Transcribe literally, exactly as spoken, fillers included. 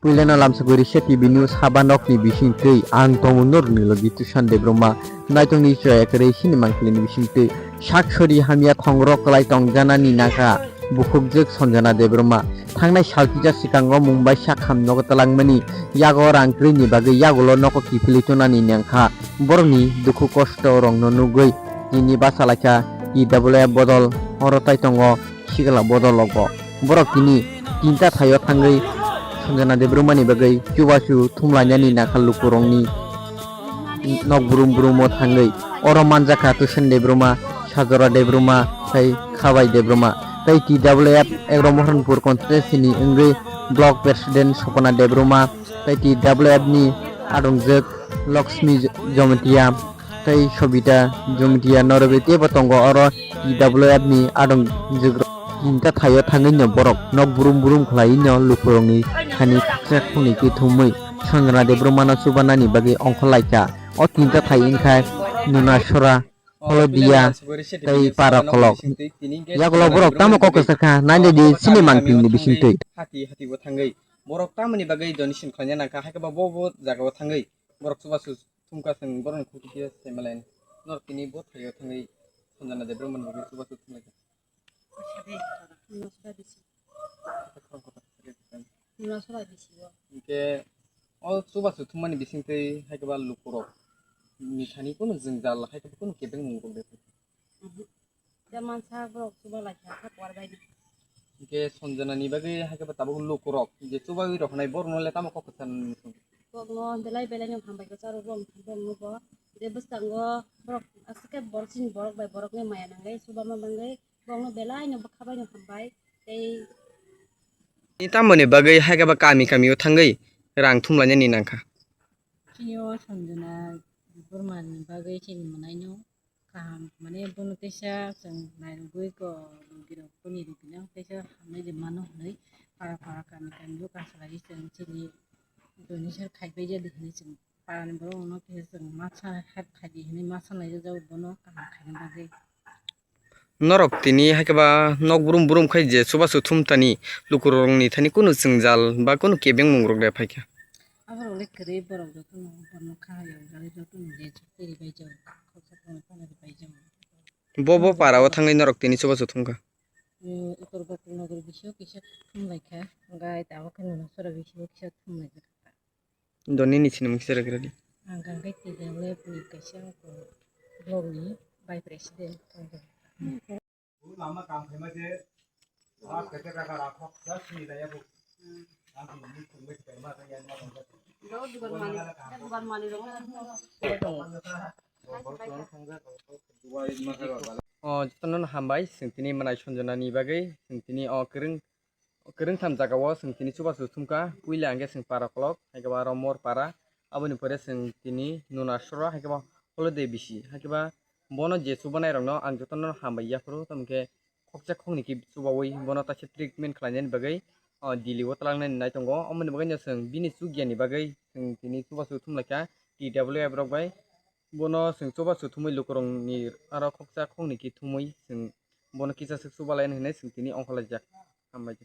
Puilano lamsogwi Risa T V News haba nokni bisingtwi ang tongo norokni logi Tushan Debbarma. Naitongni chwrai kwrwi sini mangpili ni bisingtwi sak sori hamya thongrok kwlai tongjanani nangkha bukhukjwk Sanjana Debbarma. Thangnai sal kisa swkango Mumbai sakham nogo twlangmani yago rang kwrwini bagwi yagulo nogo kiphilwi tonani nangkha. Borokni dukhu kosto rokno nugwi tini bachalaikha T W F bodol oro tai tongo. Sikla bodol logo. Borok tini tinta thaio thangwi Sanjana Debbarmani bagwi chubachu thumlainani nangkha lukurokni nok brum brumo thangwi. Oro manjakha Tushan Debbarma, Sajora Debbarma, tei Khabai Debbarma, tei T W F Agro Mohanpur constituency ni wngwi block president Sopona Debbarma, tei T W F ni adongjwk Lakshmi Jomatia. Tei Sobita Jumtia norogwi teibo tongo oro T W F ni adongjwk rok. Tinta thaio thangwi no borok nok brum brum khlaiwi no lukurokni thani khakchak khungni khe thumwi Sanjana Debbarmano chubanani bagwi ongkhorlaikha. O tinta thai wngkha Nunasora, Holodia tei Parakolok. Yagulo borok tamo kok kwchakha nainani sini mangpili ni bisingtwi. Hati hati bo thangwi borok tamoni bagwi donation khlaina nangkha, hai khe bo bo jagao thangwi borok chubachu thumkha, chwng borokni khukti khe se malen. Norok tini bo thaio thangwi Sanjana Debbarmani bagwi chubachu thumlaikha. Nunasora bisi. Nunasora bisi o. Hinkhe o chubachu thummani bisingtwi hai khe ba lukurok ni thani kunu jwngjal hai khe kunu kebengmung rok de. Temansa borok chuba lai kha, kha kuar bai di. Hinkhe Sanjana ni bagwi hai khe ba tabuk lukurok je chubawi rok hinai borokno le tamo kok kwchan nini song? Borokno belai belai no hambai kwcharo, borok, borokno bo je bwskango borok aswk khe borok chini borok bai borokni maya nangwi chuba ma bangwi borokno belai no bwkha bai no hambai tei. Ni tamoni bagwi hai khe ba kami kami o thangwi rang thumlainani nangkha. Chini o Sanjana Debbarmani bagwi chini mwnaino kaham, mane bono teisa chwng nairogwi ko rugirok boni rugino teisa hamnai de mano hwnwi para para kami kami o kasalai chwng chini donation khaipai ya de hwnwi chwng parani borok no khe chwng ma sa help khai di hwnwi ma sanai jago bono kaham khaina bagwi. Norok tini hai khe ba nok brum brum khai je chubachu thum tani lukurokni thani kunu jwngjal ba kunu kebengmung rok de phai kha. Aborok le kwrwi borok jotono borno kha hai rok jalai jotono je chukri bai jago, khoroksa khoroknwi phanari bai jago. Bo bo para o thangwi norok tini chubachu thum kha. Umm, Uttor Gokul Nogor bisio kisa thum lai kha, gai tabuk khe Nunasora bisio kisa thum lai kha. Doni ni sinimung kisa rwgwrwdi. Ang kangkhe T W F ni kaisa block ni vice president. O, jotono hambai, chwng tini mwnai Sanjana ni bagwi, chwng tini o kwrwng, kwrwngtham jaga o chwng tini chubachu thumkha, puila hwnkhe chwng para kolok, hai khe bo aro mor para, aboni pore chwng tini Nunasora, hai khe bo Holode bisi, hai khe bo bono je chubanai rokno ang jotono hambai yaphuru, tamo khe khoksa khoknwi khe chubaui bono taisa treatment khlainani bagwi, o, Delhi o twlangnani nai tongo, omoni bagwi no chwng bini chukya ni bagwi chwng tini chubachu thumlaikha T W F rok bai, bono chwng chubachu thumwi lukurokni aro khoksa khoknwi khe thumwi chwng bono kisa swk chubalai hwnwi chwng tini ongkhorlaijak. Hambai.